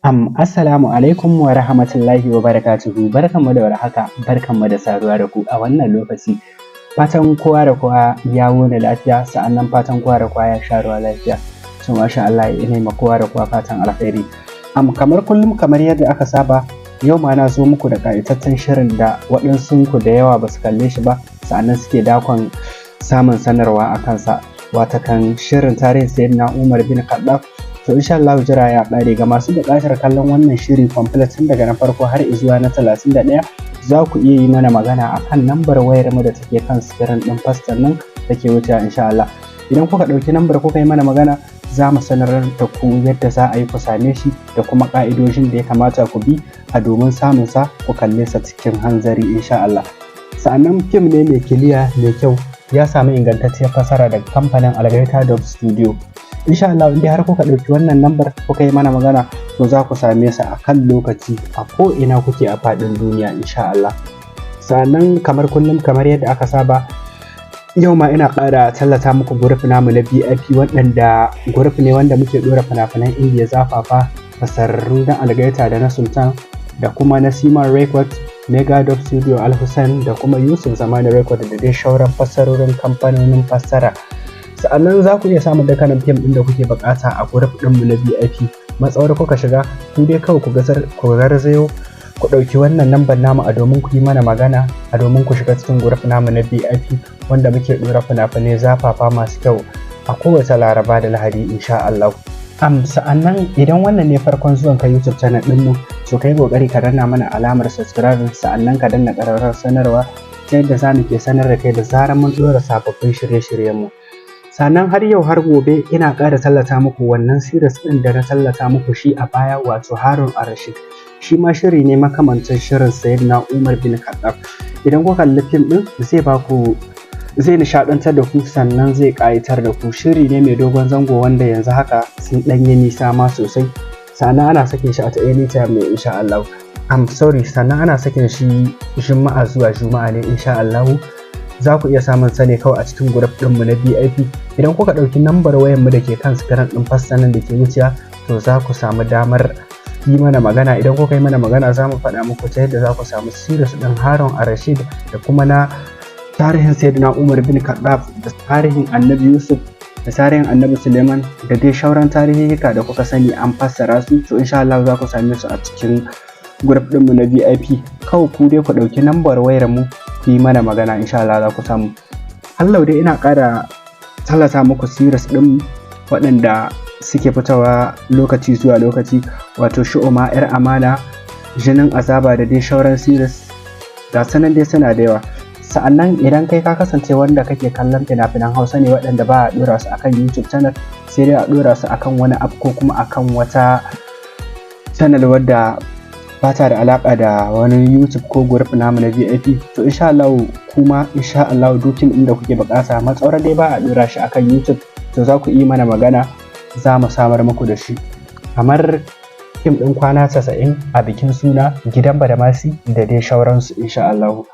Assalamu alaikum wa rahmatullahi wa barakatuhu. Barkanmu da warhaka, barkanmu da saduwa da ku a wannan lokaci. Fatan kowa da kowa ya wuni lafiya, sa'annan fatan kowa da kowa ya sha ruwa lafiya. To, masha Allah, ina ma kowa da kowa fatan alkhairi. Kamar kullum, kamar yadda aka saba, yau ma na zo muku da ƙayataccen shirin da waɗansu ku da yawa ba su kalle shi ba, sa'annan suke dakon samun sanarwa a kansa. Watakan shirin tarihin Sayyidina Umar bin Khattab. To, insha Allah jira ya ƙare. Ga masu buƙatar kallon wannan shiri complete tun daga na farko har zuwa na 31, za ku iya yi mana magana a kan nambar wayar mu da take kan screen ɗin fastar nan da ke wucewa. Insha Allah, idan kuka ɗauki nambar kuka yi mana magana, za mu sanar da ku yadda za a yi ku same shi da kuma ƙa'idojin da ya kamata ku bi a domin samun sa ku kalle sa cikin hanzari, insha Allah. Sa'annan fim ne mai clear, mai kyau, ya samu ingantacciyar fasara daga kamfanin Algaita Dub Studio. Insha Allah, in dai har kuka ɗauki wannan lambar kuka yi mana magana, to za ku same sa a kan lokaci a ko ina kuke a faɗin duniya, insha Allah. Sannan kamar kullum, kamar yadda aka saba, yau ma ina ƙara tallata muku group namu na VIP, waɗanda group ne wanda muke ɗora fina-finan Indiya zafafa fasararru na Algaita da na Sultan da kuma na Siman Record, Mega Dub Studio, Al Hussein da kuma Yusuf Zamani Record da dai shauran fassarorin kamfanonin fassara. Sa'annan za ku iya samun dukkanin fim ɗin da kuke buƙata a group ɗinmu na VIP matsawar kuka shiga. Ku dai kawai ku gazar ku garzayo ku ɗauki wannan lambar namu a domin ku yi mana magana a domin ku shiga cikin group namu na VIP, wanda muke ɗora fina-finai zafafa masu kyau a kowace Laraba da Lahadi, insha Allah. Sa'annan idan wannan ne farkon zuwan ka YouTube channel ɗinmu, to kai ƙoƙari ka danna mana alamar subscribe, sa'annan ka danna ƙararrawar sanarwa ta yadda za mu ke sanar da kai da zarar mun ɗora sababbin shirye-shiryenmu. Sannan har yau har gobe ina ƙara tallata muku wannan series ɗin da na tallata muku shi a baya, wato Harun Al-Rashid. Shi ma shiri ne makamancin shirin Sayyidina Umar bin Khattab. Idan kuka kalli fim ɗin, zai ba ku, zai nishaɗantar da ku, sannan zai ƙayatar da ku. Shiri ne mai dogon zango wanda yanzu haka sun ɗan yi nisa ma sosai. Sannan ana sakin shi at anytime ne, insha Allah. I'm sorry, sannan ana sakin shi Juma'a zuwa Juma'a ne, insha Allah. Za ku iya samun sa ne kawai a cikin group ɗinmu na VIP. Idan kuka ɗauki nambar wayar mu da ke kan screen ɗin fassanin da ke wuciya, to za ku samu damar yi mana magana. Idan kuka yi mana magana, za mu faɗa muku ta yadda za ku samu series ɗin Harun Al-Rashid da kuma na tarihin Sayyidina Umar bin Khattab da tarihin Annabi Yusuf da tarihin Annabi Suleiman da dai shauran tarihika da kuka sani an fassara su. To, insha Allah za ku same su a cikin group ɗinmu na VIP. Kawai ku dai ku ɗauki nambar wayar mu ku yi mana magana, insha Allah za ku samu. Hallau dai ina ƙara tallata muku series ɗin waɗanda suke fitowa lokaci zuwa lokaci, wato Shu'uma, Yar Amana, Jinin Azaba da dai shauran series, ga sanan dai suna da yawa. Sa'annan idan kai ka kasance wanda kake kallon fina-finan Hausa ne waɗanda ba a ɗora su akan YouTube channel, sai dai a ɗora su akan wani app ko kuma akan wata channel wadda ba ta da alaƙa da wani YouTube ko group namu na VIP, to insha Allah kuma insha Allah duk inda kuke buƙata, matsawar dai ba a ɗora shi akan YouTube, to za ku yi mana magana, za mu samar muku da shi, kamar fim ɗin Kwana 90, A Bikin Suna, Gidan Badamasi da dai shauransu, insha Allah.